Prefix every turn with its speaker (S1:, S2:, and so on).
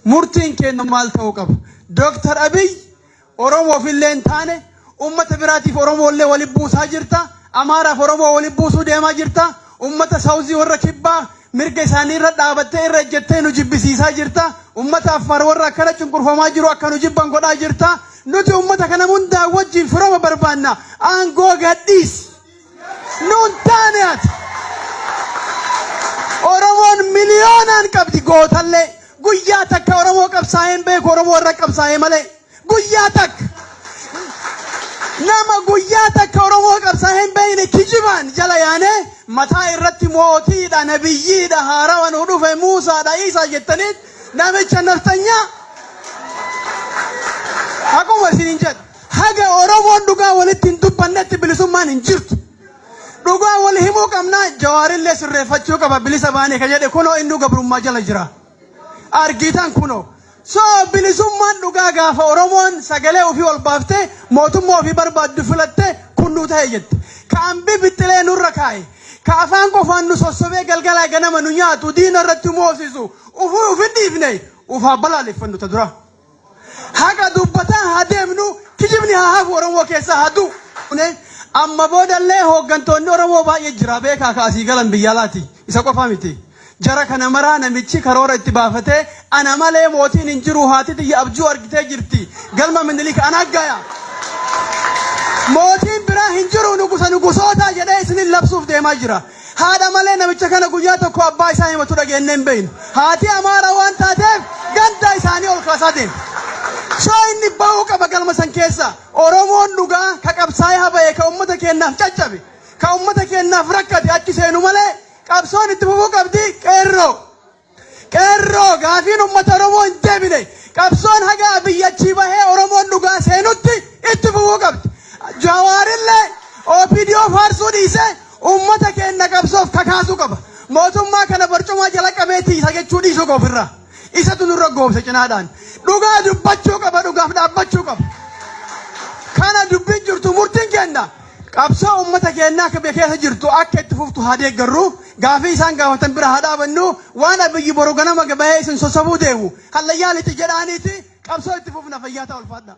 S1: Murtiin keenya maal ta'uu qaba? Dooktar Abiy Oromoof illee hin taane, ummata biraatiif Oromoo illee walitti buusaa jirta. Amaaraaf Oromoo walitti buusuu deemaa jirta. Ummata Saawuzii warra Kibbaa mirga isaanii irra dhaabattee, irra ejjettee nu jibbisiisaa jirta. Ummata Affaar warra akkana cunqurfamaa jiru akka nu jibban godhaa jirta. Nuti ummata kana hundaa wajjin firooma barbaanna. Aangoo gadhiisi. Nuun taane ati. Oromoon miliyoonaan qabdi gootallee. Guyyaa takka Oromoo qabsaa'ee hin beeku, Oromoo irra qabsaa'ee malee. Guyyaa takka. Nama guyyaa takka Oromoo qabsaa'ee hin beekne kijibaan jala yaanee mataa irratti mootiidha, nabiyyiidha, haarawa nu dhufe, Muusaadha, Iisaa jettaniit namicha nafxanyaa. Akkuma isiniin jedhu, haga Oromoon dhugaa walitti hin dubbannetti bilisummaan hin jirtu. Dhugaa wal himuu qabnaa. Jawaarillee sirreeffachuu qaba. Bilisa baanee ka jedhe kunoo innuu gabrummaa jala jira. Argitan kunoo. So bilisummaan dhugaa gaafa Oromoon sagalee ofii ol baaftee mootummaa ofii barbaaddu filattee kunnuu ta'e jette. Ka ambi bixxilee nurra kaa'e. Ka afaan qofaan nu sossobee galgalaa ganama nu nyaatu, diina irratti moosisu ufuu ufin dhiifne, ufaa balaaleffannu ta dura. Haqa dubbataa haa deemnu, kijibni haa hafu, Oromoo keessaa haa du'u. Amma boodallee hooggantoonni Oromoo baay'ee jira, beekaa, ka asii galan biyya alaati. Isa qofa miti. Jara kana maraa namichi karoora itti baafatee, ana malee mootiin hin jiru, haati tiyya abjuu argitee jirti. Galma Minilik ana gaya. Mootiin biraa hin jiru, nugusa nugusootaa jedhee isinin labsuuf deemaa jira. Haadha malee namicha kana guyyaa tokko abbaa isaa himatu dhageenyee hin beeknu. Haati Amaara waan taateef ganda isaanii ol kaasaa deema. So inni bahuu qaba galma san keessa. Oromoon dhugaa ka qabsaa'ee habaye, ka uummata keenyaaf caccabe, ka uummata keenyaaf rakkate achi seenu malee qabsoon itti fufuu qabdi, qeerroo. Qeerroo, gaafiin uummata Oromoo hin deebine. Qabsoon haga Abiyyi achii bahee Oromoon dhugaa seenutti itti fufuu qabdi. Jawaarillee OPDO faarsuu dhiisee uummata keenya qabsoof kakaasuu qaba. Mootummaa kana barcumaa jala qabee tiisa jechuu dhiisuu qaba ofirraa. Isatu nurra goobse cinaadhaan. Dhugaa dubbachuu qaba, dhugaaf dhaabbachuu qaba. Kana dubbiin jirtu, murtiin kenna. Qabsoo uummata keenyaa akka biyya keessa jirtu akka itti fuftu haa deeggarru. Gaafii isaan gaafatan bira haa dhaabannu. Waan Abiyyi boru ganama bahee isin sossobuu deemu. Hallayyaa lixi jedhaaniiti qabsoo itti fufna, fayyaa ta'a, ulfaadha.